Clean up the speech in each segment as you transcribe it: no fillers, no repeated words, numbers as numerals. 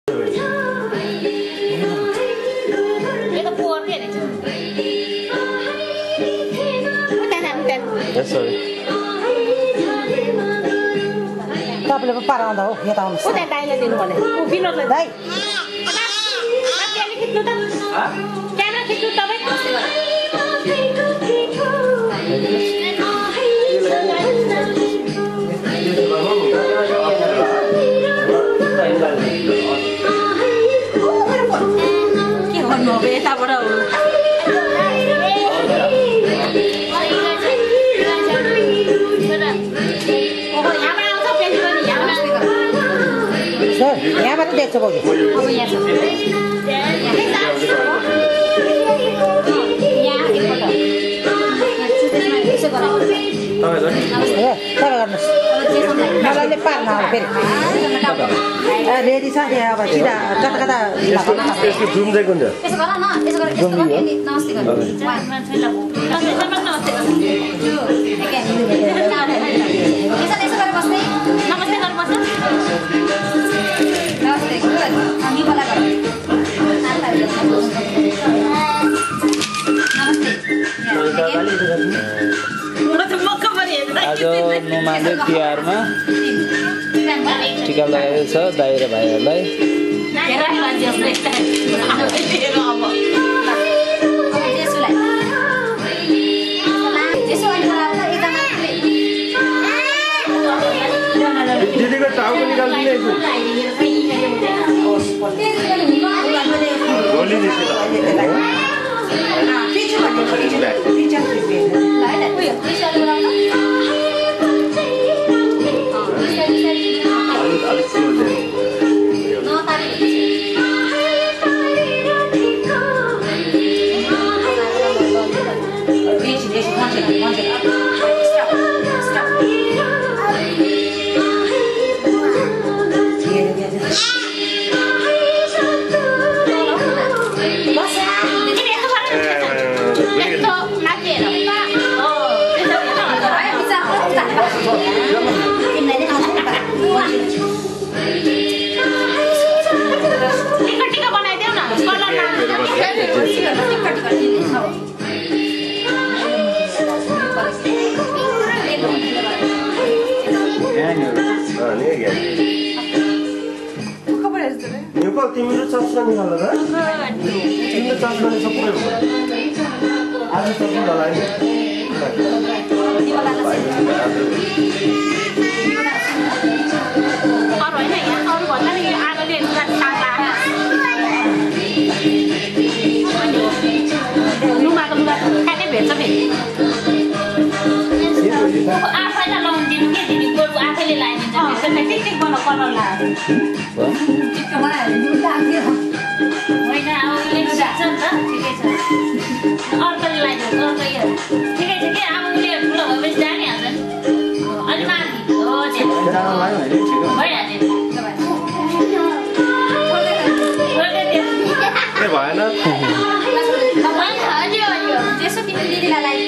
Yes, sorry. तपाईँले पो पार आउँदा हो यता आउनुहोस् उता दाइले दिनु भने विनोदलाई दाइ क्यामेरा खिच्नु त क्यामेरा खिच्नु तपाईँ के भन्नु अब यताबाट सर यहाँबाट देख्छ भाउजू अब यहाँ छ यहाँ एकपल्ट यसो गराउनु तपाईँ गर्नुहोस् मलाई पार नआउनु फेरि रेडी छ यहाँ अब सिधा कता कता यसको जुम चाहिँ कुन छ यसो गर न यसो गरेर यस्तो गर नमस्ते गर यसो गरेर बस्दै नमस्ते गर्नु पर्छ नमस्ते गुड हामी बोला गर आज नुमाले तिहारमा टिका लगाएको छ दाइ र भाइहरूलाई दिदीको टाउको निकालिदिनु गोली तिम्रो चस्मा निकाल र तिम्रो चस्मा नि सबै हो आज सबै होला नि अरु हैन यहाँ अरु भन्दा नि आगोले ताता नुमाको लुगा ठ्याक्कै भेट्छ फेरि आफैलाई लाउनु दिनु के दिनु बरु आफैले लगाइदिन्छ त्यसमा टिक टिक बनाउ कलर लगाएर टिक बनायो होइन अब उसले सिक्छ नि त ठिकै छ अर्कोले लगाइदिनु अर्को ठिकै छ कि अब उसले ठुलो भएपछि जानिहाल्छ नि अलि माथि हो भइहाल्यो भएन त्यसो तिमी दिदीलाई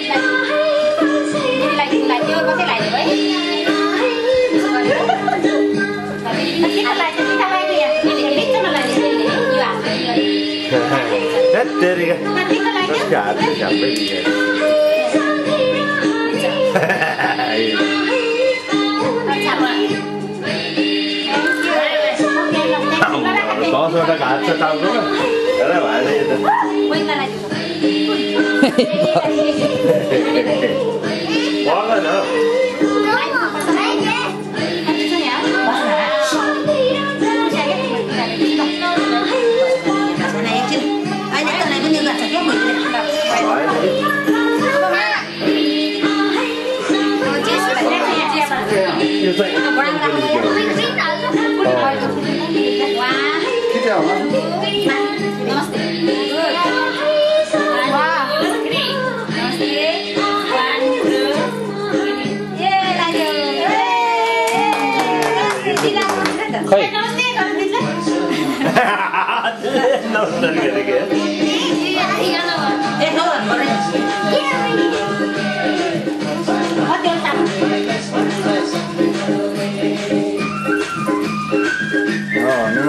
त्यो मात्रै लगाइदियो है टिका लगाइदियो दसवटा घाट छ टाउको हेर भएन यो त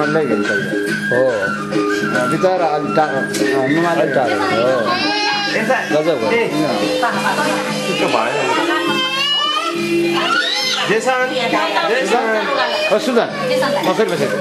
डल्लै घेन्छ हो बिचरा अलि अलि टाढो हो गजब हो सुधन फेरि बसेको